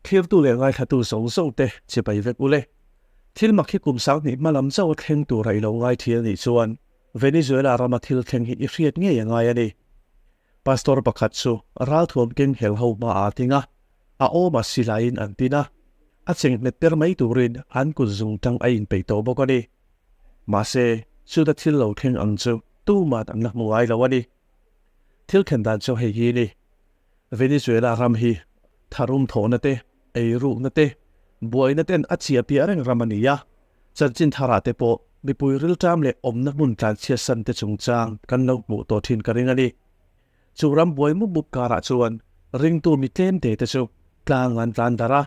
Thlirtu leh ngaithlatu zawng zawng te chibai vek ule. Thil mak hi kum 2000 hma lam chauh a thleng tura i lo ngai thil anih chuan Venezuela rama thil thleng hi i hriat ngei a ngai a ni. Pastor pakhat chu ralthuam keng hel ho hma aa ding a, a awmah silaiin an tin a, a chenghnget per mai turin an kut zung tang a inpeih tawh bawk a ni. Mahse, chuta thil lo thleng ang chu tuman an la hmu ngai lo a ni. Thil thlen dan chu hei hi a ni. Venezuela ram hi tharum thawhna te, eirukna te, buaina ten a chiah piah reng ram a ni a. Chanchin tharah te pawh mipui rilṭam leh awmna hmun tlanchhiatsan te chungchang kan lo hmuh tawh thin ka ring a ni. Chu ram buai mup mup karah chuan ringtu mi tlem te te chu tlang an tlan darh a,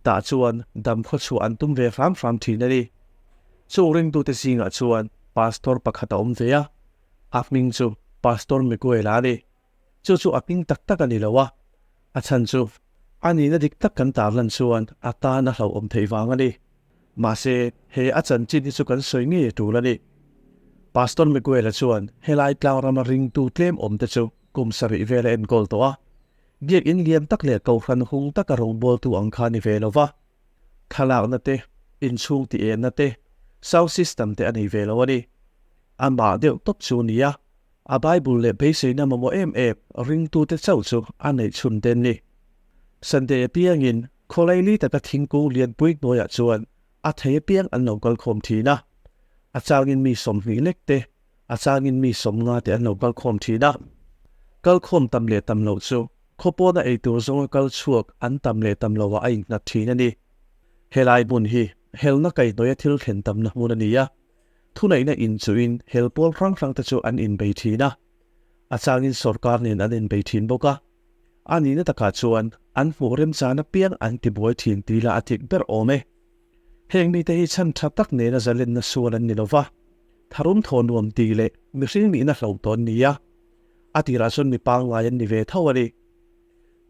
tah chuan dam khawchhuah an tum ve hram hram thin a ni. Chung ringtute zingah chuan Pastor pakhat a awm ve a, a hming chu Pastor Miguel-a a ni. Chu chu a hming tak tak a ni lo a, a chhan chu a nihna dik tak kan tarlan chuan a tan a hlauhawm theih vang a ni. Mahse, he a chanchin hi chu kan sawi ngei a tul a ni. Pastor Miguel-a chuan helai tlangrama ringtu tlem awm te chu kum sarih vel a enkawl tawh a, biakinn lian tak leh kohhran hung taka rawngbawltu ang kha a ni ve lo va. Thlalakna te, inchhung tih enna te, sound system te a nei ve lo a ni. Amah deuh tawp chu a ni a, a Bible leh beiseina mamawh em em ringtute chauh chu a neih chhun te an ni. Sunday apiangin khawlaili taka thingkung lianpui hnuaiah chuan a thei apiang an lo kal khawm thin a. A changin mi 20 lek te, a changin mi 50 te an lo kal khawm thin a. Kal khawm tam leh tam loh chu khawpawna eitur zawnga kal chhuak an tam leh tam loah a innghat thin a ni. Helai hmun hi helna kaihhnawia thil thlen tamna hmun a ni a. Thuneihna inchuhin hel pawl hrang hrang te chu an inbei thin a, a changin sorkar nen an inbei thin bawk a. A nihna takah chuan an hmuh remchan apiang an tibuai thin tih lah a tik ber awm e. Heng mite hi chhan tha tak nena zalenna sual an ni lo va, tharum thaw nuam tih leh mihring nihna hloh tawh an ni a, a tirah chuan mi pangngai an ni ve tho a ni.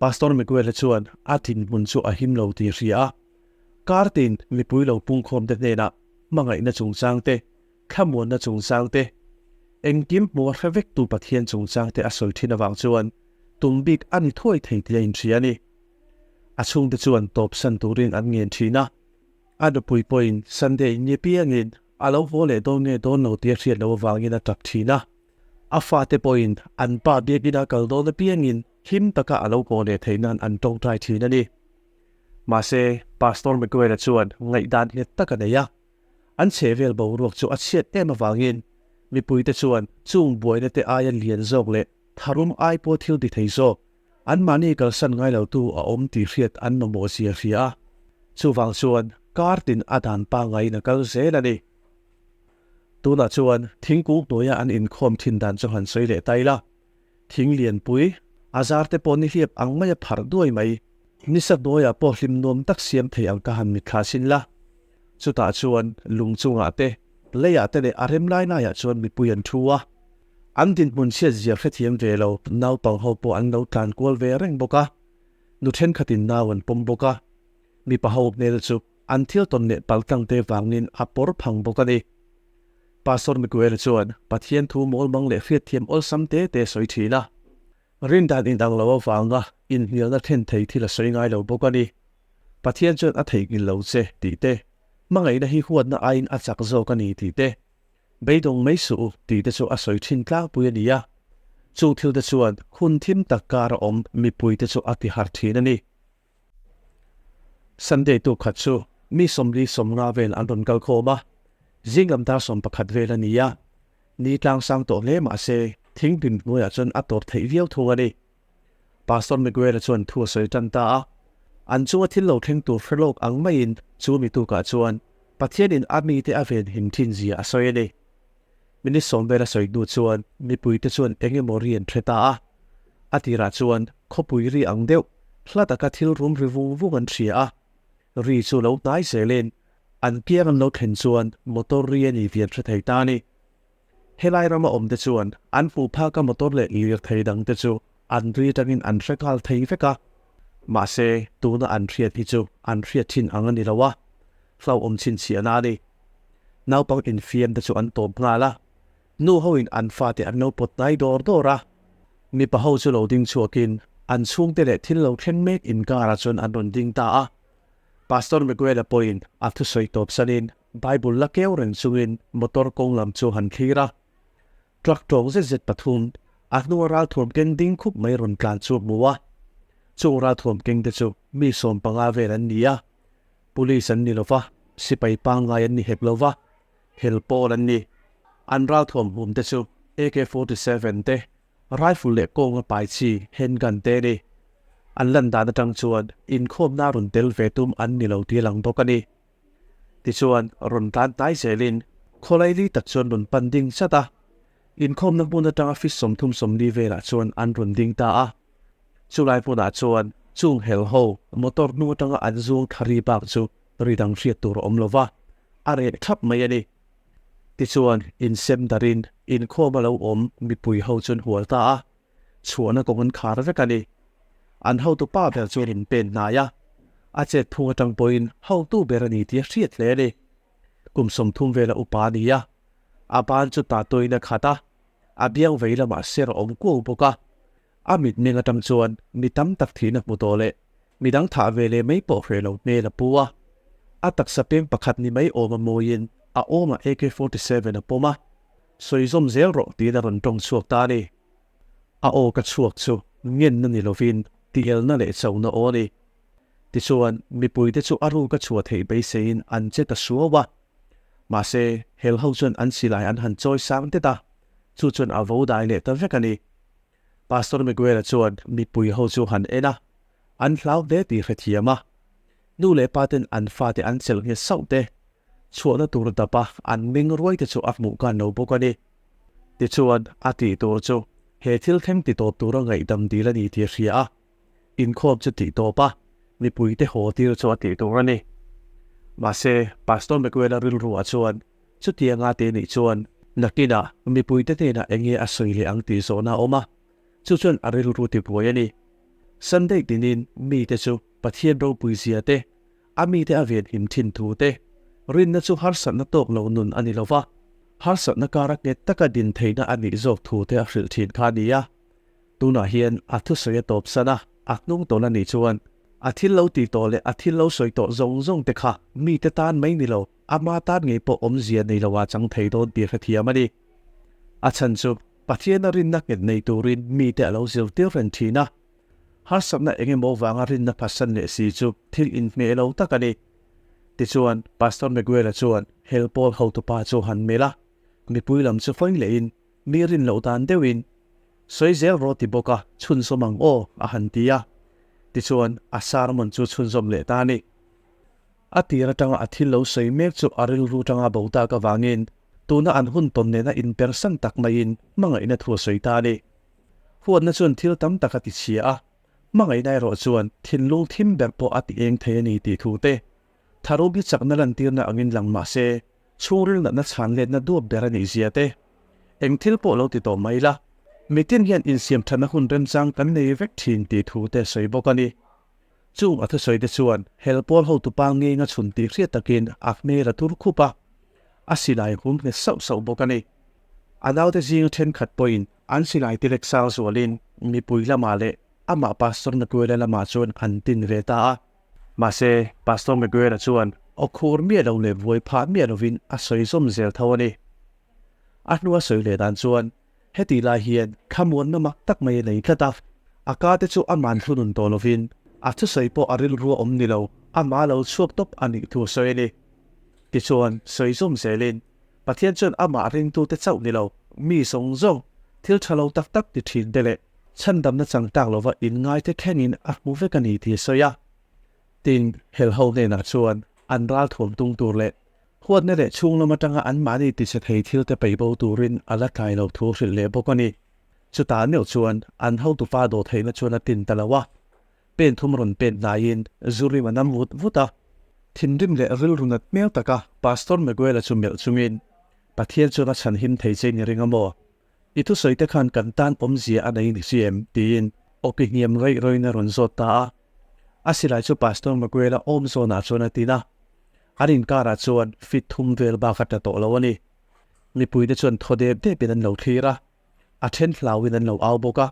Pastor Miguel-a chuan a thinhmun chu a him lo tih a hria a, kar tin mipui lo pungkhawmte hnenah hmangaihna chungchang te, thlamuanna chungchang te, engkim hmu a hre vektu Pathian chungchang te a sawi thin avang chuan tum bik a ni thuai thei tih a inhria a ni. A chhungte chuan tawpsan turin an ngen thin a, a nupui pawhin Sunday ni piangin a lo haw leh dawn nge dawn lo tih a hriat loh avangin a tap thin a. A fate pawhin an pa biakina kal dawn apiangin hlim taka a lo haw leh theih nan an tawngtai thin a ni. Mahse, Pastor Miguel-a chuan ngaihdan nghet tak a nei a. An chhehvel boruak chu a chhiat em avangin mipuite chuan chung buaina te aia lian zawk leh tharum ai pawh thil ti thei zawk, anmahni kalsan ngai lotu a awm tih hriat an mamawh zia hria a. Chuvang chuan kar tin a dan pangaiin a kal zel a ni. Tunah chuan thingkung hnuaia an inkhawm thin dan chu han sawi leh ta ila. Thing lianpui, a zar te pawh nihliap ang maia pharh duai mai. Nisa hnuaiah pawh hlim nuam tak siam thei ang ka han mitthla sin la. Chutah chuan lung chungah te, leiah te leh a rem lai laiah chuan mipui an thu a. An dinhmun chhiat zia hrethiam ve lo naupang ho pawh an lo tlan kual ve reng bawk a. Nu thenkhatin nau an pawm bawk a. Mipa ho hmel chu an thil tawn leh paltlang te vangin a pawr phang bawk a ni. Pastor Miguel chuan Pathian thu mawlmang leh hriatthiam awlsam te te sawi thin a. Rindan inang lo avanga inhnialna thlen thei thil a sawi ngai lo bawk a ni. Pathian chuan a theihnghilh lo che tih te, hmangaihna hi huatna aiin a chak zawk a ni tih te, beidawng mai suh u tih te chu a sawi thin tlangpui a ni a. Chung thil te chuan hun thim tak kar a awm mipui te chu a ti har thin a ni. Sunday tu khat chu mi 40 50 vel an rawn kal khawm a, zing lam dar 11 vel a ni a, ni tlang sang tawh hle mah se thing hlim hnuaiah chuan a tawp theih viau thung a ni. Pastor Miguel-a chuan thu a sawi tan ta a, an chunga thil lo thleng tur hre lawk ang maiin chu mi tukah chuan Pathianin a mite a ven him thin zia a sawi a ni. Minute 10 vel a sawi hnu chuan mipuite chuan eng emaw ri an hre ta a, a tirah chuan khawpui ri ang deuh hla taka thil rum ri vung vung an hria a, ri chu lo hnai zelin an kiang an lo thlen chuan motor ri a ni tih an hre thei ta a ni. Helai rama awmte chuan an hmuh phaka motor leh lirthei dangte chu an ri atangin an hre nghal thei vek a, mahse tuna an hriat hi chu an hriat thin ang a ni lo a, hlauhawm chhinchhiahna a ni. Naupang infiam te chu an tawp nghal a, nu hoin an fate an lo pawt hnai dawr dawr a, mipa ho chu lo ding chhuakin An chhungte leh thil lo thleng mek inkarah chuan an rawn ding ta a. Pastor Miguel-a pawhin a thusawi tawp sanin Bible la keu reng chungin motor kawng lam chu han thlir a. Truck tawng zet zet pathum, a hnunga ralthuam keng ding khup mai rawn tlan chu a hmu a. Chung ralthuam keng te chu mi 15 vel an ni a. Police an ni lo va, sipai pangngai an ni hek lo va, hel pawl an ni. An ralthuam hum te chu AK-47 te, rifle leh kawnga pai chi handgun te a ni. An lan dan atang chuan inkhawmna rawn tel ve tum an ni lo tih a lang bawk a ni. Tichuan, rawn tlan hnai zelin khawlaili tak chuan rawn pan ding chat a. Inkhawmna hmun atanga feet 30 40 velah chuan an rawn ding ta a. Chulai hmunah chuan chung hel ho motor hnung atanga an zuang thla ri bak chu ri dang hriat tur a awm lo va, a reh thap mai a ni. Tichuan, insem darin inkhawm a lo awm mipui ho chuan hual ta a. Chhuahna kawng an khar vek a ni. An hotu pa ber chuan in pen hnai a, a chet phung atang pawhin hotu ber a ni tih a hriat hle a ni. Kum 30 vela upa a ni a, a ban chu ta tawin a khat a, a biang vei lamah ser a awm kuau bawk a. A mitmeng atang chuan mi tam tak thihna hmu tawh leh midang thah ve leh mai pawh hreh lo hmel a pu a. A taksa peng pakhat ni mai awm a mawiin a awmah AK-47 a pawm a, Sawi zawm zel rawh tiin a rawn tawng chhuak ta a ni. A aw ka chhuak chu ngenna ni lovin tielna leh chona aw a ni. Tichuan, mipuite chu a ruk a chhuah theih beiseiin an che ta suau a. Mahse, hel ho chuan an silai an han chawi sang det a, chu chuan a vo dai leh ta vek a ni. Pastor Miguel-a chuan mipui ho chu han en a, an hlau hle tih hrethiam a. Nu leh pa ten an fate an chelh nghet sauh te, chhuahna tur dap a an meng ruai te chu a hmuh kan lo bawk a ni. Tichuan, a tih tur chu he thil thleng ti tawp tura ngaihdam dil a ni tih a hria a, inkhawm chu tih tawp a, mipuite haw tir chu a tih tur a ni. Mahse, Pastor Miguel-a rilruah chuan chutianga tih a nih chuan nakinah mipuite hnenah eng nge a sawi leh ang tih zawhna a awm a, chu chuan a rilru tibuai a ni. Sunday tinin mite chu Pathian ropui zia te, A mite a ven him thin thu te, rinna chu harsatna tawk lo nun a ni lo va, harsatna kara nghet taka din theihna a nih zawk thu te a hrilh thin kha a ni a. Tunah hian a thusawi a tawp san a, a hnung tawn a nih chuan a thil lo tih tawh leh a thil lo sawi tawh zawng zawng te kha mite tan mai ni lo, ama tan ngei pawh awmzia nei loah chang thei dawn tih hrethiam a ni. A chhan chu Pathiana rinna nghet nei turin mite a lo zirtir reng thin a. Harsatna eng emaw vanga rinna phatsan leh si chu thil inhmeh lo tak a ni. Tichuan, Pastor Miguel-a chuan hel pawl hotupa chu han melh a, mipui lam chu fawi lehin mi rin loh dan deuhin, Sawi zel rawh ti bawk a, chhunzawm ang aw, a han ti a. Tichuan, a sermon chu chhunzawm leh ta a ni. A tir atanga a thil lo sawi mek chu a rilru tanga bo tak avangin tuna an hun tawn nena inpersan tak maiin hmangaihna thu a sawi ta a ni. Huatna chuan thil tam tak a ti chhia a, hmangaihna erawh chuan thinlung thim ber pawh a ti eng thei a ni tih thu te, tharum hi chakna lantirna angin lang mah se, chhungril natna chhan letna duap ber a nih zia te, eng thil pawh lo ti tawh mai la, mitin hian insiam thatna hun remchang kan nei vek thin tih thu te sawi bawk a ni. Chung a thusawi te chuan helpawl hotupa ngeng a chhun tih hriat takin a hmel a tur khup a, a silai hum nghet sauh sauh bawk a ni. A naute zinga thenkhat pawhin an silai ti lek sang zualin mipui lamah leh amah Pastor Miguel-a lamah chuan an tin ve ta a. Mahse, Pastor Miguel-a chuan aw khur miah lo leh buai phah miah lovin a sawi zawm zel tho a ni. A hnua sawi leh dan chuan Hetih lai hian thlamuanna mak tak mai a nei tlat a, a ka te chu a man hlunun tawh lovin a thusawi pawh a rilru a awm ni lo, amah lo chhuak tawp a nih thu a sawi a ni. Tichuan, sawi zawm zelin, Pathian chuan amah ringtute chauh ni lo, mi zawng zawng, thil tha lo tak tak ti thin te leh chhandamna chang tak lova inngaite thlengin a hmu vek a ni tih a sawi a. Tin, helho hnenah chuan an ralthuam tung tur leh Huatna leh chhung lam atanga anmahni tichhe thei thilte peih bo turin a la tlai lo thu hrilh leh bawk a ni. Chutah meuh chuan an hotupa dawh theihna chuan a tin ta lo a, pen thum rawn pen hnaiin zu rim a nam vut vut a. Thinrim leh rilru nat hmel taka Pastor Miguel-a chu melh chungin, Pathian chuan a chhan him thei che ni ring a maw? I thusawi te khan kan tan awmzia a nei ni si em? tiin awki hniam raih rawiin a rawn zawt ta a. A silai chu Pastor Miguel-a awm zawnah chuan a tin a. An inkarah chuan feet thum vel bak a tla tawh lo a ni. Mipuite chuan thaw dep depin an lo thlir a, a then hlauin an lo au bawk a,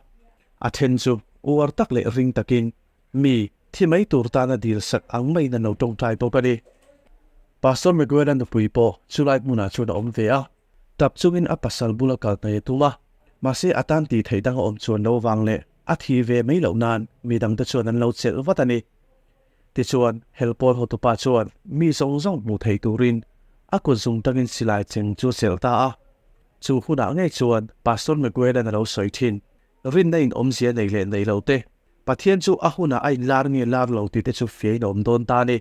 a then chu Uar tak leh ring takin mi thi mai tur tana dil sak ang maiin an lo tawngtai bawk a ni. Pastor Miguel-a nupui pawh chulai hmunah chuan a awm ve a, tap chungin a pasal bula kal hnaih a tum a, mahse a tan tih theih dang a awm chuan lo vang leh a thi ve mai loh nan mi dangte chuan an lo chelh vat a ni. Tichuan, helpawl hotupa chuan mi zawng zawng hmuh theih turin a kut zung tangin silai cheng chu a chelh ta a. Chu hunah ngei chuan Pastor Miguel-a'n a lo sawi thin. Rinna in awmzia nei leh nei lo te, Pathian chu a hunah a inlar nge lar lo tih te chu fiain a awm dawn ta a ni.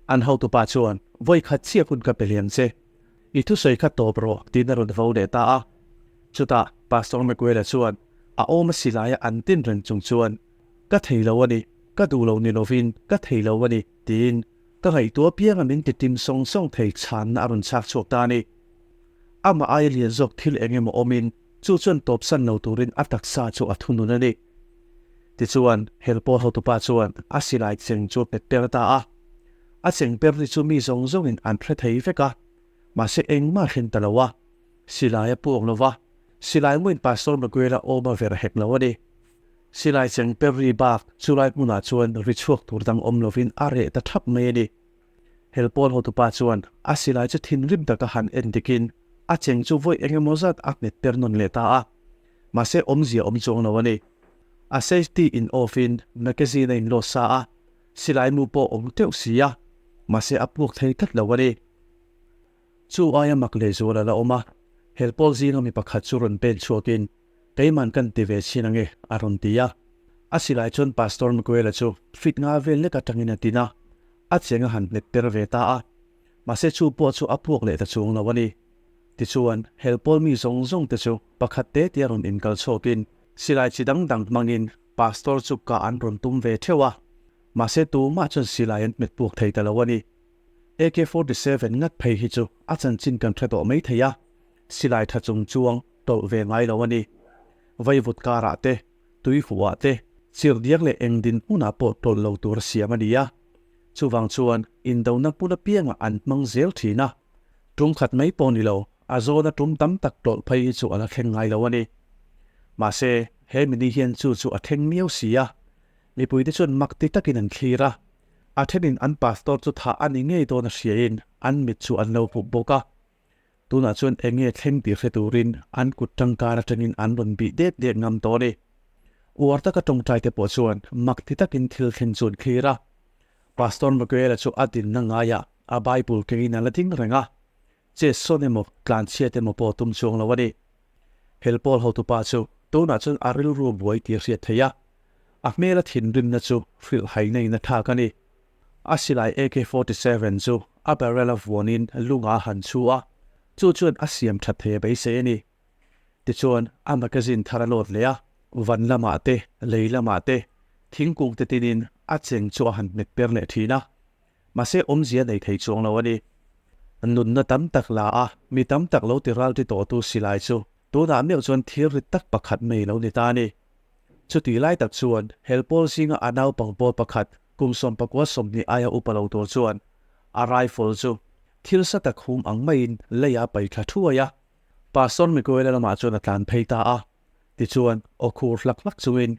An hotupa chuan, Vawi khat chiah hun ka pe lian che. I thusawi kha tawp rawh, tiin a rawn vo leh ta a. Chutah Pastor Miguel-a chuan a awm a silaia an tin reng chung chuan, Ka thei lo a ni, ka duh lo ni lovin ka thei lo a ni, tiin ka ngaihtuah apianga min ti tim sawng sawng thei chhanna a rawn chhak chhuak ta a ni. Amah aia lian zawk thil eng emaw awmin Chu chuan tawpsan lo turin a taksa chu a thunun a ni. Tichuan, helpawl hotupa chuan a silai cheng chu a pet per ta a. A cheng per ri chu mi zawng zawngin an hre thei vek a, mahse engmah a hlen ta lo a. Silai a puak lo va, silai muin Pastor Miguel-a awm a ver hek lo a ni. Silai cheng per ri bak chulai hmunah chuan ri chhuak tur dang awm lovin a reh ta thap mai a ni. Helpawl hotupa chuan a silai chu thinrim taka han en dikin a cheng chu vawi eng emaw zat a hmet per nawn leh ta a, mahse awmzia awm chuang lo a ni. A safety in off in magazine a in load sa a, silai mu pawh awm teuh si a, mahse a puak thei tlat lo a ni. Chu aia mak lehzual a la awm a, helpawl zinga mi pakhat chu rawn pen chhuakin Keiman kan ti ve chhin ange, a rawn ti a. A silai chuan Pastor Miguel-a chu feet nga vel lek atangin a tin a, a cheng a han hmet per ve ta a. Mahse chu pawh chu a puak leh ta chuang lo a ni. Tichuan, helpawl mi zawng zawng te chu pakhat te te a rawn inkal chhuakin silai chi dang dang hmangin Pastor chu kah an rawn tum ve theuh a. Mahse tumah chuan silai an hmet puak thei ta lo a ni. AK-47 ngat phei hi chu a chanchin kan hre tawh mai thei a. Silai tha chung chuang tawlh ve ngai lo a ni. Vaivut karah te, tui huah te, chirhdiak leh eng dinhmunah pawh tawlh lo tur a siam a ni a. Chuvang chuan indona hmun apiangah an hmang zel thin a. Tum khat mai pawh ni lo, a zawna tum tam tak tawlh phei hi chu a la thleng ngai lo a ni. Mahse, he mini hian chu chu a thleng miau si a. Mipuite chuan mak ti takin an thlir a. A thenin an pastor chu thah a ni ngei dawn a hriain an mit chu an lo hup bawk a. Tunah chuan eng nge thleng tih hre turin an kut tangkar atangin an rawn bih dek dek ngam tawh a ni. Uar taka tawngtai te pawh chuan mak ti takin thil thleng chu an thlir a. Pastor Miguel-a chu a dinna ngaiah a Bible kengin a la ding reng a, che sawn emaw tlanchhiat emaw pawh tum chuang lo a ni. Helpawl hotupa chu tunah chuan a rilru buai tih a hriat theih a, a hmela thinrimna chu hrilhhaina in a thlak a ni. A silai AK-47 chu a barrel a vuanin lunga a han chhu a, chu chuan a siam that thei a beisei a ni. Tichuan, a magazine thar a load leh a, van lamah te, lei lamah te, thingkung te tinin a cheng chu a han hmet per leh thin a, mahse awmzia nei thei chuang lo a ni. Nunna tam tak la a, mi tam tak lo ti ral ti tawhtu silai chu tunah meuh chuan thil rit tak pakhat mai lo ni ta a ni. Chutih lai tak chuan helpawl zinga a naupang pawl pakhat kum 19 aia upa lo tur chuan a rifle chu thil sa tak hum ang maiin lei a pai thla thuai a. Pastor Miguel-a lamah chuan a tlan phei ta a. Tichuan, aw khur hlak hlak chungin,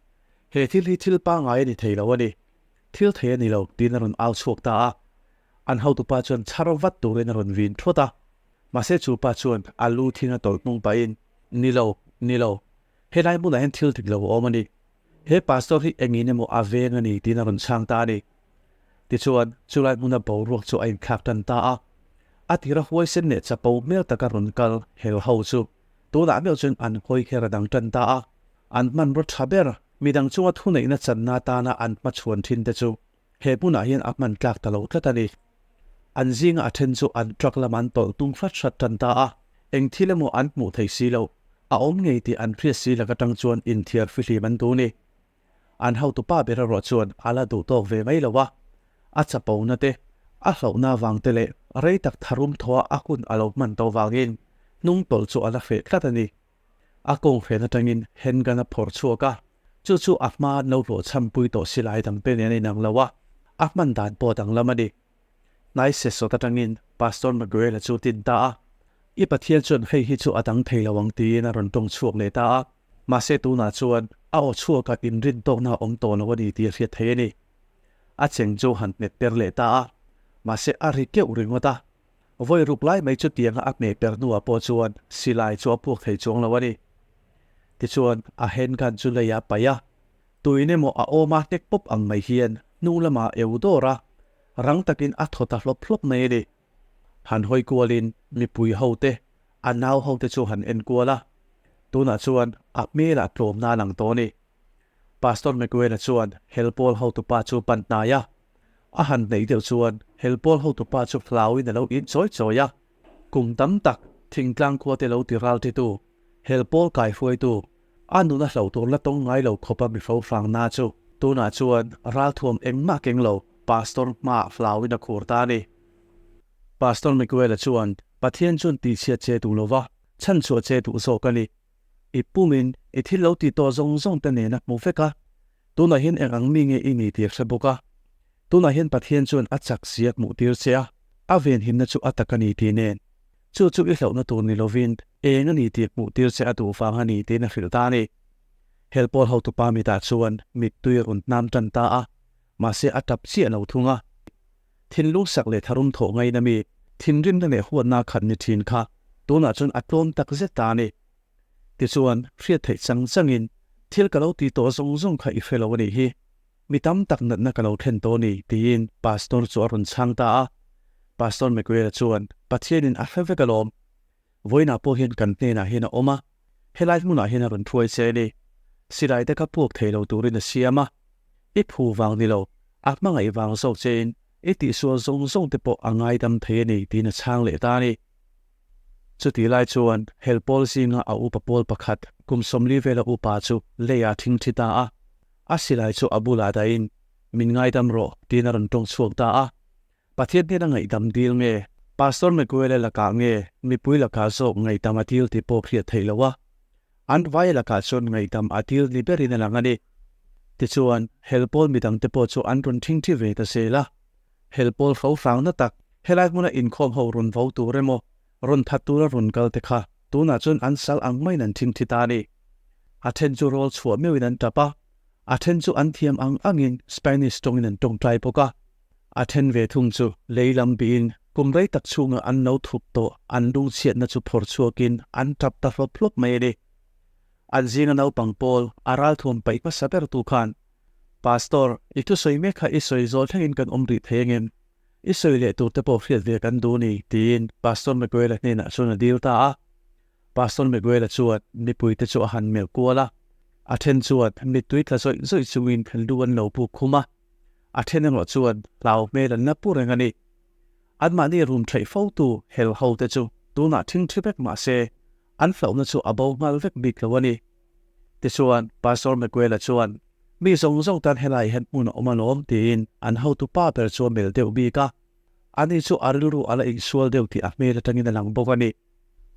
He thil hi thil pangngai a ni thei lo a ni. Thil thei a ni lo, tiin a rawn au chhuak ta a. An hotupa chuan chhar vat turin a rawn vin thawt a. Mahse chu pa chuan a lu thing a tawlh hnung pahin, Ni lo, ni lo. Helai hmunah hian thil dik lo a awm a ni. He pastor hi engin emaw a veng a ni tiin a rawn chhang ta a ni. Tichuan, chulai hmuna boruak chu a inthlak tan ta a. A tira huaisen leh chapo hmel taka rawn kal hel ho chu tunah meuh chuan an hawi kher a dang tan ta a. An hmanraw tha ber, midang chunga thuneihna channa atana an hmachhuan thin te chu he hmunah hian a hman tlak ta lo tlat a ni. An zinga a then chu an truck lamah an tawlh tung hrat hrat tan ta a, eng thil emaw an hmuh thei si lo, a awm ngei tih an hriat si lak atang chuan inthiar fihlim an duh ni. An hotupa ber erawh chuan a la duh tawk ve mai lo a, a chapona te, a hlauhna avang te leh rei tak tharum thawha a hun a lo hman tawh vangin hnung tawlh chu a la hreh tlat a ni. A kawnghren atangin handgun a phawrh chhuak a, chu chu a hma no hlawh chhampui tawh silai dangte nen a inang lo a, a hman dan pawh a danglam a ni. Hnai sesawt atangin Pastor Miguel-a chu tin ta a, I Pathian chuan hei hi chu a dang thei lo ang tiin a rawn tawng chhuak leh ta a. Mahse tunah chuan a aw chhuakah inrintawkna a awm tawh lo a ni tih a hriat theih a ni. A cheng chu han hmet per leh ta a, mahse a ri keuh ringawt a. Vawi ruk lai mai chutianga a hmeh per hnuah pawh chuan silai chu a puak thei chuang lo a ni. Tichuan a handgun chu lei a paih a, tuin emaw a awm a hnek pawp ang mai hian hnung lamah a eu dawr a, rang takin a thaw ta hlawp hlawp mai a ni. Han hawi kualin mipui ho te, a nau ho te chu han en kual a, tunah chuan a hmelah tlawmna a lang tawh a ni. Pastor Miguel-a chuan helpawl hotupa chu pan hnai a, a han hneih deuh chuan helpawl hotupa chu hlauin a lo in chawi chawi a, kum tam tak thingtlang khua te lo ti ral titu, helpawl kaihruaitu, a nuna hloh tur la tawng ngai lo khawpa mi hro hrangna chu tunah chuan ralthuam engmah keng lo Pastor hmaah hlauin a khur ta a ni. Pastor Miguel-a chuan Pathian chuan tihchhiat che duh lova chhanchhuah che duh zawk a ni. I pumin i thil lo tih tawh zawng zawng te nen a hmu vek a, tunah hian eng ang mi nge i ni tih a hre bawk a. Tunah hian Pathian chuan a chak zia hmuh tir che a, a venhimna chu a tak a ni tih nen. Chu chu i hlauhna tur ni lovin eng a ni tih hmuh tir che a duh vang a ni tiin a hrilh ta a ni. Helpawl hotupa mitah chuan mittui a rawn hnam tan ta a, mahse a tap chiah lo thung a. Thinlung sak leh tharum thawh ngaina mi, thinrimna leh huatna khat ni thin kha tunah chuan a tlawm tak zet ta a ni. Tichuan, hriat theih chang changin, Thil ka lo ti tawh zawng zawng kha i hre lo a nih hi. Mi tam tak natna ka lo thlen tawh a ni, tiin Pastor chu a rawn chhang ta a. Pastor Miguel-a chuan, Pathianin a hre vek alawm. Vawiinah pawh hian kan hnenah hian a awm a, helai hmunah hian a rawn thuai che a ni. Silai te kha puak thei lo turin a siam a. I phu vang ni lo, a hmangaih vang zawk chein i tihsual zawng zawng te pawh a ngaidam thei a ni, tiin a chhang leh ta a ni. Chutih lai chuan helpawl zinga a upa pawl pakhat kum 40 vela upa chu leiah a thingthi ta a. A silai chu a bulah dahin, Min ngaidam rawh, tiin a rawn tawng chhuak ta a. Pathian hnena ngaihdam dil nge? Pastor Miguel-a lakah nge mipui lakah zawk ngaihdam a dil tih pawh hriat theih loh a, an vai lakah chuan ngaihdam a dil ni berin a lang a ni. Tichuan, helpawl midangte pawh chu an rawn thingthi ve ta zel a. Helpawl hro hrangna tak, helai hmuna inkhawm ho rawn vo tur emaw, rawn that tura rawn kal te kha tunah chuan an sal ang maiin an thingthi ta a ni. A then chu rawl chhuah meuhin an tap a, a then chu an thiam ang angin Spanish tawngin an tawngtai bawk a. A then ve thung chu lei lam bihin kum rei tak chhunga an lo thup tawh an lungchhiatna chu phawrh chhuakin an tap ta hlawp hlawp mai a ni. An zinga naupang pawl a ralthuam paih hmasa ber tu khan, Pastor, i thusawi mek kha i sawi zawl thlengin kan awm rih thei angem? I sawi leh tur te pawh hriat ve kan duh ni, tiin Pastor Miguel-a hnenah chuan a dil ta a. Pastor Miguel-a chuan mipuite chu a han melh kual a, a then chuan mittui tla zawih zawih chungin lu an lo buk khum a. A then erawh chuan hlau hmel an la pu reng a ni. Anmahni rum theih fotu hel ho te chu tunah thingthi vek mah se, an hlauhna chu a bo nghal vek bik lo a ni. Tichuan, Pastor Miguel-a chuan, Mi zawng zawng tan helai hian hmun a awm alawm tiin an hotu pa ber chu a melh deuh bik a. Ani chu a rilru a la insual deuh tih a hmel atangin a lang bawk a ni.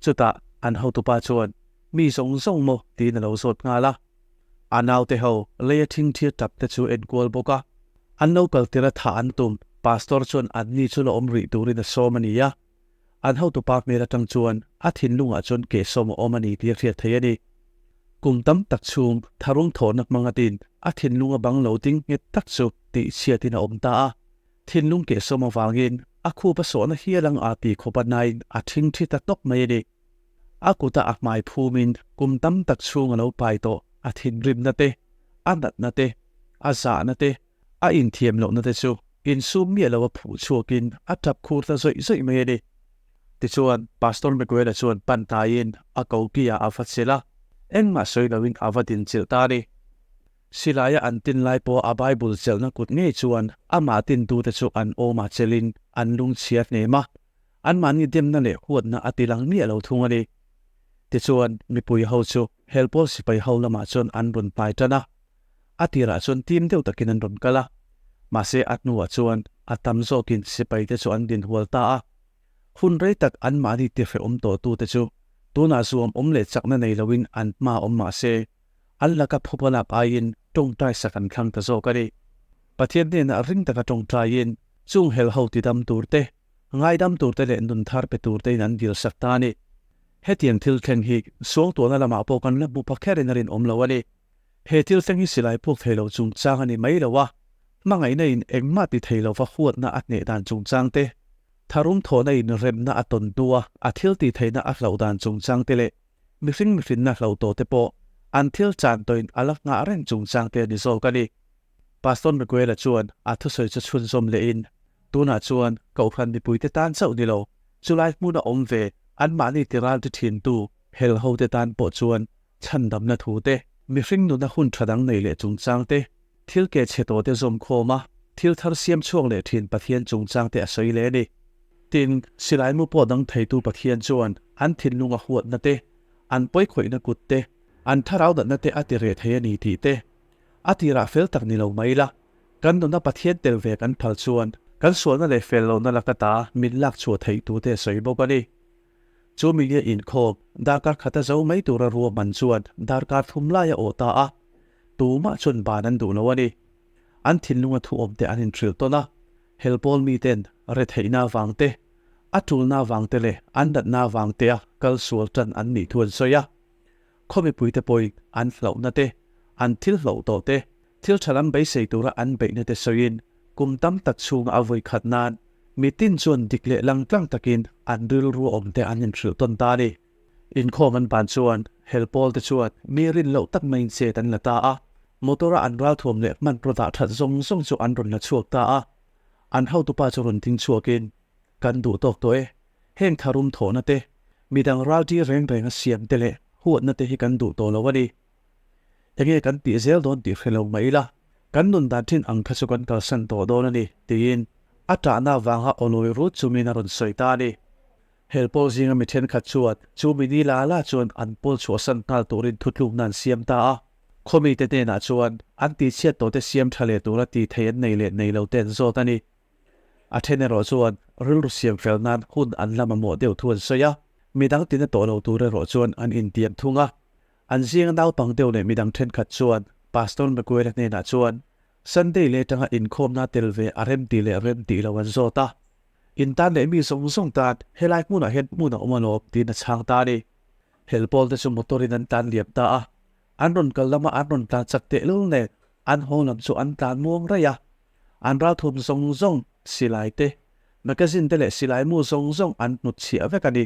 Chutah an hotupa chuan, Mi zawng zawng maw? tiin a lo zawt nghal a. A naute ho leia thingthir tap te chu enkual bawk a. An lo kal tir a thah an tum, Pastor chuan anni chu la awm rih turin a sawm a ni a. An hotupa hmel atang chuan a thinlungah chuan kehsawm a awm a ni tih a hriat theih a ni. Kum tam tak chhung tharum thawhna hmang atin a thinlunga bang lo ding nghet tak chu tihchhiatin a awm ta a. Thinlung kehsawm avangin a khup a sawhna hial ang a ti khawp a nain a thingthi ta hnawk mai a ni. A kuta a hmai phumin kum tam tak chhung a lo pai tawh a thinrimna te, a natna te, a zahna te, a inthiam lohna te chu insum miah lo a phuh chhuakin a tap khur ta zawih zawih mai a ni. Tichuan, Pastor Miguel-a chuan pan hnaiin a koki-ah a va chelh a, engmah sawi loin a va dinchilh ta a ni. Silaia an tin lai pawh a Bible chelhna kut ngei chuan amah tintute chu an awmah chelhin an lungchhia hnem a, anmahni demna leh huatna a ti lang miah lo thung a ni. Tichuan, mipui ho chu helpawl sipai ho lamah chuan an rawn pai tan a, a tirah chuan tim deuh takin an rawn kal a, mahse a hnuah chuan a tam zawkin sipaite chu an dinhual ta a. Hun rei tak anmahni tihrehawm tawhtute chu tunah zuam awm leh chakna nei loin an hma awm mah se, An laka phupa lak aiin tawngtai sak an thlang ta zawk a ni. Pathian hnenah ring taka tawngtaiin chung hel ho tidam tur te, ngaidam tur te leh nun thar pe tur tein an dil sak ta a ni. Hetiang thil thleng hi suangtuahna lamah pawh kan la hmu pha kherin a rinawm lo a ni. He thil thleng hi silai puak thei lo chungchang a ni mai lo a, hmangaihna in engmah ti thei lova huatna a hneh dan chungchang te, tharum thawhna in remna a tawn hnua a thil tih theihna a hlauh dan chungchang te leh mihring mihrinna hlauh tawh te pawh an thil chan tawhin a la nghah reng chungchang te a ni zawk a ni. Pastor Miguel-a chuan a thusawi chu chhunzawm lehin, Tunah chuan Kohhran mipuite tan chauh ni lo, chulai hmuna awm ve anmahni tiral ti thintu hel hote tan pawh chuan chhandamna thu te, mihring nuna hun tha dang nei leh chungchang te, thil ke chhe tawh te zawm khawm a, thil thar siam chhuak leh thin Pathian chungchang te a sawi leh a ni. Tin, silai mu pawh dang theitu Pathian chuan an thinlunga huatna te, an pawikhawihna kut te, an thlarau natna te a ti reh thei a ni tih te, A tirah fel tak ni lo mai la, kan nuna Pathian tel ve kan phal chuan kan sualna leh fel lohna laka ta min lak chhuah theih tute a sawi bawk a ni. Chu milia inkhawm darkar khata zo mai tura ruahman chuan darkar thum lai a awh ta a, tumah chuan ban an duh lo a ni. An thinlunga thu awmte an inhrilh tawn a, helpawl miten retheihna avangte, a tulna avangte leh an natna avangtea kal sual tan an nih thu an sawi a. Khaw mipuite pawhin an hlauhna te, an thil hlauh tawh te, thil tha lam beisei tura an beihna te sawiin kum tam tak chhunga a vawi khat nan mitin chuan dik leh lang tlang takin an rilru awm te an inhrilh tawn ta a ni. Inkhawm an ban chuan hel pawl te chuan mi rin loh tak maiin chet an la ta a, motor a an ralthuam leh hmanraw dah that zawng zawng chu an rawn la chhuak ta a, an hotupa chu rawn ding chhuakin, Kan duh tawk tawh e, heng tharum thawhna te, midang ralṭi reng renga siam te leh huatna te hi kan duh tawh lo a ni. Enge kan tih zel dawn tih hre lo mai ila, kan nun dan ṭhin ang kha chu kan kalsan tawh dawn a ni, tiin a ṭahna avanga awlawi rut chungin a rawn sawi ta a ni. Hel pawl zinga mi ṭhenkhat chuan chu mi ni la la chuan an pawl chhuahsan nghal turin thutlukna an siam ta a. Khawmite hnenah chuan an tihchhiat tawhte siam ṭha leh tura tih theih an nei leh nei lo te an zawt a ni. A then erawh chuan rilru siam fel nan hun an la mamawh deuh thu an sawi a, midang tina tawh lo tur erawh chuan an intiam thung a. An zinga naupang deuh leh midang thenkhat chuan Pastor Miguel-a hnenah chuan Sunday leh atanga inkhawmna tel ve a rem tih leh rem tih lo an zawt a. In tan leh mi zawng zawng tan helai hmunah hian hmun a awm alawm tiin a chhang ta a ni. Helpawl te chu motor in an tlan liam ta a, an rawn kal lama an rawn tlan chak tehlul nen an haw lam chu an tlan muang raih a. An ralthum zawng zawng, silai te, magazine te leh silai mu zawng zawng an hnut chhiah vek a ni.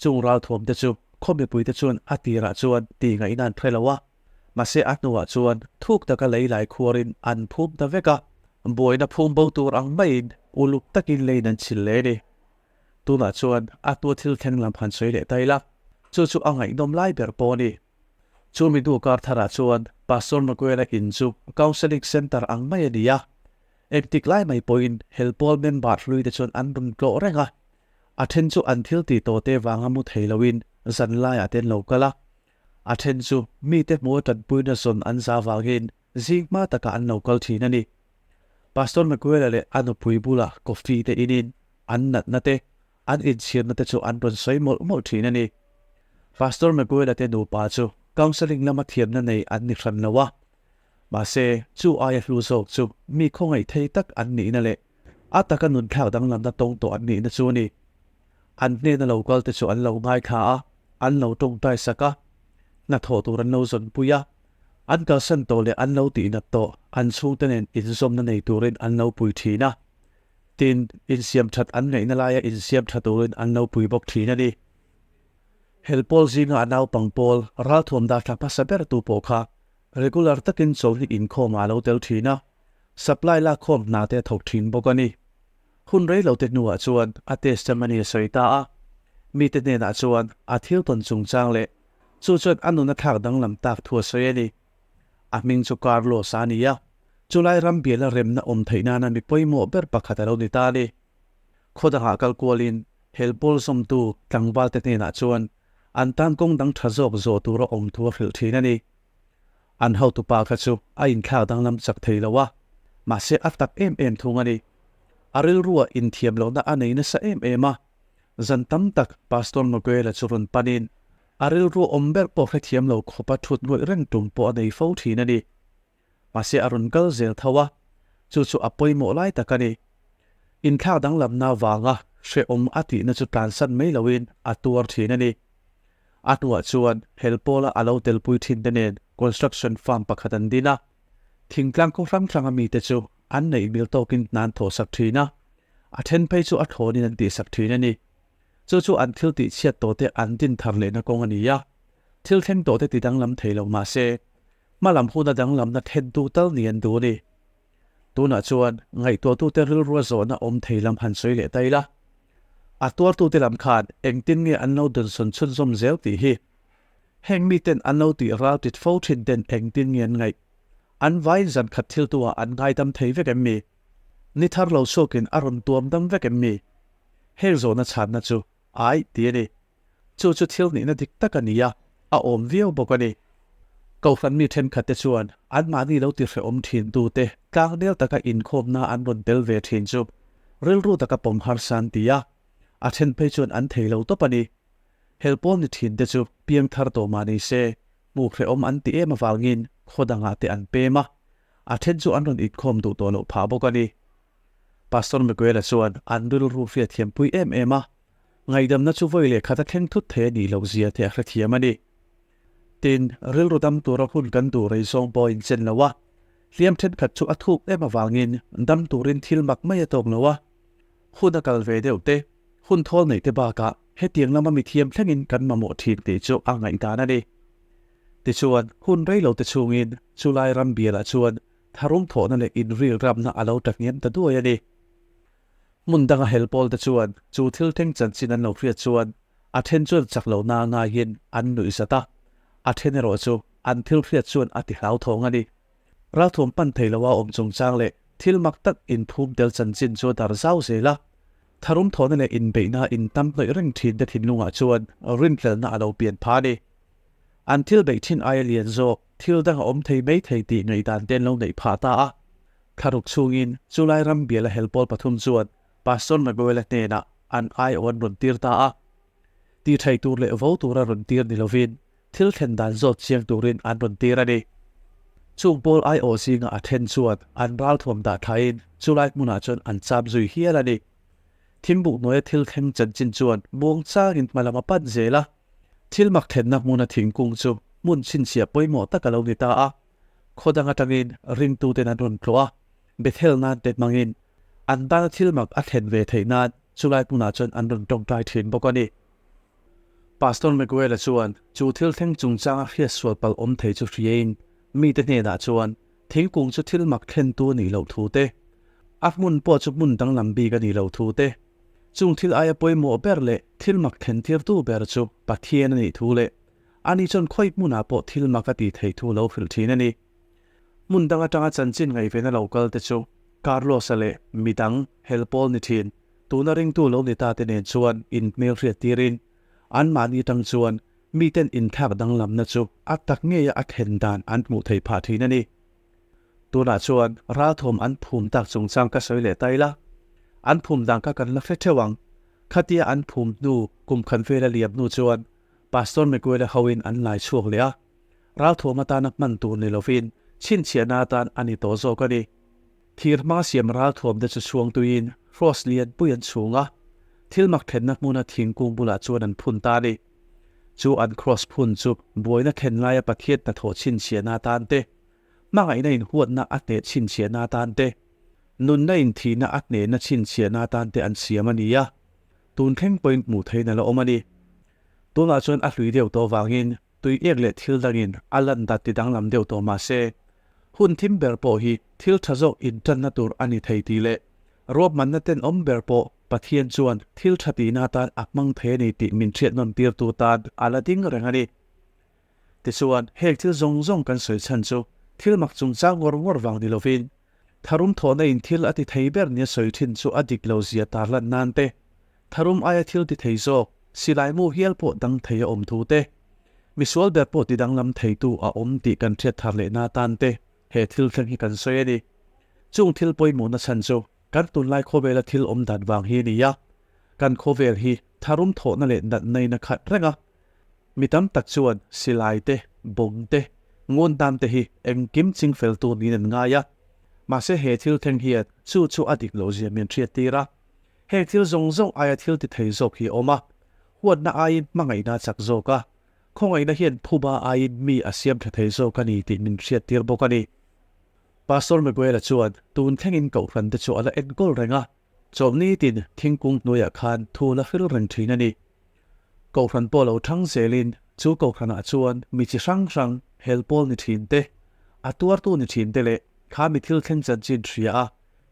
Chung ralthuam te chu khaw mipuite chuan a tirah chuan tih ngaihna an hre lo a, mahse a hnuah chuan thuk taka lei lai khuarin an phum ta vek a, buaina phum bo tur ang maiin uluk takin leiin an chhil leh a ni. Tunah chuan a hnua thil thleng lam han sawi leh ta ila, chu chu a ngaihnawm lai ber pawh a ni. Chu mi hnu kar tharah chuan Pastor Maguela in chu Counselling Centre ang mai a ni a, engtik lai mai pawhin helpawl member hlui te chuan an rawn tlawh reng a, a then chu an thil tih tawh te vanga mu thei loin zan laiah te an lo kal a, a then chu mite hmu a tanpuina zawn an za vangin zing hma takah an lo kal thin a ni. Pastor Maguela leh a nupui bulah coffee te inin an natna te An inchhirna te chu an rawn sawi mawlh mawlh thin a ni. Pastor Maguela te nupa chu counselling lama thiamna nei an ni hran lo a. Mahse, chu aia hlu zawk chu mi khawngaih thei tak an nihna leh a taka nunthlak danglamna tawng tawh an nihna chu a ni. An hnena lo kal te chu an lo ngaithla a, an lo tawngtai sak a, hnathawh tur an lo zawnpui a, an kalsan tawh leh an lo tihnat tawh an chhungte nen inzawmna nei turin an lo pui thin a. Tin, insiam that an ngaihna laia insiam tha turin an lo pui bawk thin a ni. Helpawl zinga a naupang pawl ralthuam dah thla hmasa ber tu pawh kha regular takin chawlhni inkhawmah a lo tel thin a, supply lakkhawm hna te a thawk thin bawk a ni. Hun rei lo te hnuah chuan a testimony a sawi ta a, mite hnenah chuan a thil tawn chungchang leh chu chuan a nun a thlak danglam tak thu a sawi a ni. A hming chu Carlos a ni a, chulai ram biala remna awm theih nana mi pawimawh ber pakhat a lo ni ta a ni. Khaw dangah kal kualin helpawl zawmtu tlangvalte hnenah chuan an tan kawng dang tha zawk zawh tura awm thu a hrilh thin a ni. An hotupa kha chu a inthlak danglam chak thei lo a, mahse a tak em em thung a ni. A rilruah inthiam lohna a nei nasa em em a, zan tam tak Pastor Noguera chu rawn panin A rilru awm ber pawh hrethiam lo khawpa thut ngawih reng tum pawh a nei fo thin a ni. Mahse a rawn kal zel tho a, chu chu a pawimawh lai tak a ni. Inthlak danglamna vanga hrehawm a tihna chu tlansan mai loin a tuar thin a ni. A hnuah chuan hel pawla a lo telpui thinte nen construction firm pakhat an din a. Thingtlang khaw hrang hranga mite chu an neih mil tawkin hna an thawhsak thin a, a then phei chu a thlawnin an tihsak thin a ni. Chu chu an thil tih chhiat tawhte an din thar lehna kawng a ni a, thil thleng tawhte ti danglam thei lo mah se, hmalam huna danglamna thentu tal ni an duh a ni. Tunah chuan ngaihtuahtute rilrua zawhna awm thei lam han sawi leh ta ila. A tuartute lam khan engtin nge an lo dunsawn chhunzawm zel tih hi heng miten an lo tih ral tit fo thin ten engtin nge an ngaih? An vaiin zan khat thil tuah an ngaidam thei vek em mi? Ni thar lo chhuakin a rawn tuam dam vek em mi? Heng zawhna chhanna chu ai tih a ni. Chu chu thil nihna dik tak a ni a, a awm viau bawk a ni. Kohhran mi thenkhatte chuan anmahni lo tihrehawm thintute tlangnel taka inkhawmna an rawn tel ve thin chu rilru taka pawm harsa an ti a, a then phei chuan an thei lo tawp a ni. Hel pawl ni thinte chu piangthar tawh mah ni se, hmuh hrehawm an ti em avangin khaw dangah te an pem a, a then chu an rawn inkhawm duh tawh loh phah bawk a ni. Pastor Miguel-a chuan an rilru hriatthiampui em em a, Ngaihdamna chu vawi leh khat a thleng thut thei a nih loh zia te a hrethiam a ni. Tin, rilru dam tura hun kan duh rei zawng pawh a inchen lo a, hliam thenkhat chu a thuk em avangin dam turin thil mak mai a tawk lo a. Hun a kal ve deuh te, hun thawl neih te bakah hetiang lama mithiam thlengin kan mamawh thin tih chu a ngaihdan a ni. Tichuan, hun rei lo te chhungin chulai ram bialah chuan tharum thawhna leh inrilramna a lo tla hniam ta duai a ni. Hmun danga hel pawl te chuan chu thil thleng chanchin an lo hriat chuan a then chuan chak lo na ngaiin an nuih zat a, a then erawh chu an thil hriat chuan a ti hlauthawng a ni. Ralthuam pan thei loa awm chungchang leh thil mak tak inphum tel chanchin chu a dar zau zel a, tharum thawhna leh inbeihna intam hnawih reng thin te thinlungah chuan rinhlelhna a lo pian pha a ni. An thil beih thin aia lian zawk thil dang a awm thei mai thei tih ngaihdan te an lo neih phah ta a. Thlaruk chhungin chulai ram biala helpawl pathum chuan Pastor Maguel-a hnenah an aiawh an rawn tir ta a. Ti thei tur leh vo tura rawn tir ni lovin thil thlen dan zawt chiang turin an rawn tir a ni. Chung pawl aiawh zinga a then chuan an ralthuam dah thlain chulai hmunah chuan an cham zui hial a ni. Thimbuh hnuaia thil thleng chanchin chuan muang changin hma lam a pan zel a. Thil mak thlenna hmuna thingkung chu hmun chhinchhiah pawimawh tak a lo ni ta a. Khaw dang atangin ringtuten an rawn tlawh a, Bethel nan te hmangin an tana thil mak a thlen ve theih nan chulai hmunah chuan an rawn tawngtai thin bawk a ni. Pastor Miguel-a chuan chu thil thleng chungchanga hriatsual palh awm thei chu hriain mite hnenah chuan thingkung chu thil mak thlentu a nih loh thu te, a hmun pawh chu hmun danglam bik a nih loh thu te, chung thil aia pawimawh ber leh thil mak thlentirtu ber chu Pathian a nih thu leh Ani chuan khawi hmunah pawh thil mak a tih theih thu lo hrilh thin a ni. Hmun dang atanga chanchin ngaihven a lo kal te chu Carlos-a leh midang hel pawl ni thin, tuna ringtu lo ni ta te nen chuan inhmel hriat tirin anmahni atang chuan miten inthlak danglamna chu a tak ngeia a thlen dan an hmuh theih phah thin a ni. Tunah chuan ralthawm an phum tak chungchang ka sawi leh ta ila, an phum dan kha kan la hre theuh ang. Khatia an phum hnu kum khat vela liam hnu chuan Pastor Miguel-a hoin an lai chhuak leh a, ralthuam atana hman tur ni lovin chhinchhiahna atan a ni tawh zawk a ni. Thir hmanga siam ralthuam te chu chhuang tuiin Frost lian pui an chhung a, thil mak thlenna hmuna thingkung bulah chuan an phun ta a ni. Chu an cross phun chu buaina thlen laia Pathian hnathawh chhinchhiahna atan te, hmangaihna inhuatna a hneh chhinchhiahna atan te, nunna inthihna a hnehna chhinchhiahna atan te an siam a ni a. Tun thleng pawhin hmuh theihin a la awm a ni. Tunah chuan a hlui deuh tawh vangin tui ek leh thil dangin a lan dat ti danglam deuh tawh mah se, hun thim ber pawh hi thil tha zawk intanna tur a ni thei tih leh ruahmanna tenawm ber pawh Pathian chuan thil tha tihna atan a hmang thei a ni tih min hriat nawn tirtu tan a la ding reng a ni. Tichuan, heng thil zawng zawng kan sawi chhan chu thil mak chungchang ngawr ngawr vang ni lovin, tharum thawhna in thil a ti thei ber nia sawi thin chu a dik lo zia tarlan nan te, tharum aia thil ti thei zawk, silai mu hial pawh dang thei a awm thu te, misual ber pawh ti danglam theitu a awm tih kan hriat thar leh na tan te he thil thleng hi kan sawi a ni. Chung thil pawimawhna chhan chu kan tunlai khawvela thil awm dan vang hi a ni a, kan khawvel hi tharum thawhna leh natna in a khat reng a, Mi tam tak chuan silai te, bawm te, ngun dam te hi engkim chingfel tur niin an ngai a. Mahse he thil thleng hian chu chu a dik loh zia min hriat tir a. Heng thil zawng zawng aia thil ti thei zawk hi a awm a, huatna aiin hmangaihna a chak zawk a. Khawngaihna hian phuba aiin mi a siam tha thei zawk a ni tih min hriattir bawk a ni. Pastor Miguel-a chuan tun thlengin kohhran te chu a la enkawl reng a, chawlhni tin thingkung hnuaiah khan thu la hril reng thin a ni. Kohhran pawh lo thang zelin chu kohhranah chuan mi chi hrang hrang hel pawl ni thin te, a tuartu ni thin te leh kha mi thil thleng chanchin hria a,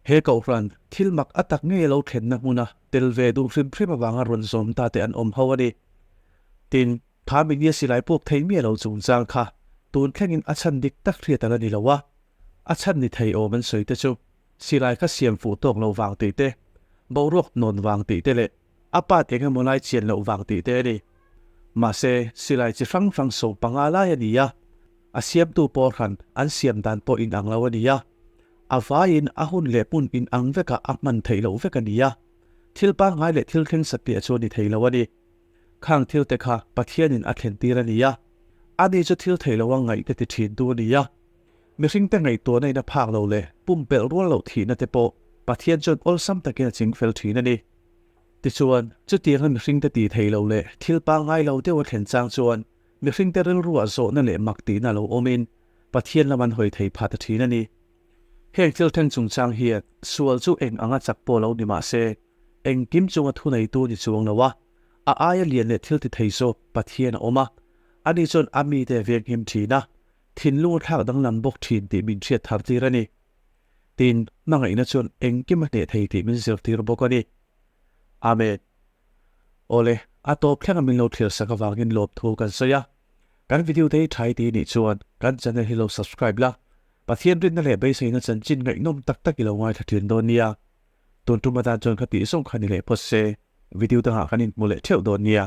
he kohhran thil mak a tak ngei a lo thlenna hmuna tel ve duh hrim hrim avanga rawn zawm ta te an awm ho a ni. Tin, kha mi nia silai puak thei miah lo chungchang kha tun thlengin a chhan dik tak hriat a la ni lo a, a chhan ni thei awm an sawi te chu silai kha siam fuh tawk lo vang tih te, boruak hnawn vang tih te leh a pat eng emaw lai chian loh vang tih te a ni. Mahse, silai chi hrang hrang so panga lai a ni a, a siamtu pawh hran an siam dan pawh inang lo a ni a, a vaiin a hun leh hmun inang vekah a hman theih loh vek a ni a, thil pangngai leh thil thleng satliah chu a ni thei lo a ni. Khang thil te kha Pathianin a thlen tir a ni a, ani chu thil theih loa ngaih te ti thin tu a ni a. Mihring te ngaihtuahna in a phak lo leh pumpelh rual loh thihna te pawh Pathian chuan awlsam takin a ching fel thin a ni. Tichuan, chutianga mihring te tih theih loh leh thil pangngai lo deuh a thlen chang chuan mihring te rilruah zawhna leh mak tihna lo awmin Pathian lam an hawi thei phah ta thin a ni. Heng thil thleng chungchang hian sual chu eng anga chak pawh lo ni mah se, Engkim chunga thuneitu ni chuang lo a, a aia lian leh thil ti thei zawk Pathian a awm a, ani chuan a mite a venghim thin a, thinlung a thlak danglam bawk thin tih min hriat thar tir a ni. Tin, hmangaihna chuan engkim a hneh thei tih min zirtir bawk a ni. Amen. Awle, a tawp thlenga min lo thlir sak avangin lawmthu kan sawi a. Kan video te hi tha i ti nih chuan kan channel hi lo subscribe la, Pathian rinna leh beiseina chanchin ngaihnawm tak tak i lo ngaithla thin dawn nia. Tun tum atan chuan ka tih zawng kha ni leh phawt se, video dangah kan inhmu leh theuh dawn nia.